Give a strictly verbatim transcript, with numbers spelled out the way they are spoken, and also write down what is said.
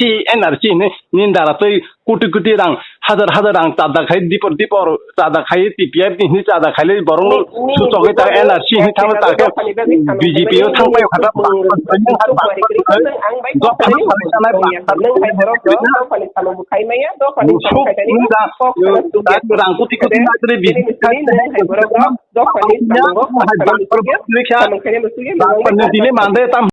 si N R C hinwi nini dara twi koti koti rang, hajar hajar rang chada khai, dipor dipor chada khai, T P F ni hinwi chada khai le borok no suchogwi ta N R C hinwi thangwi ta khe B J P o thangbai kha ta. Rang koti koti na tre B J P. Dile mande tam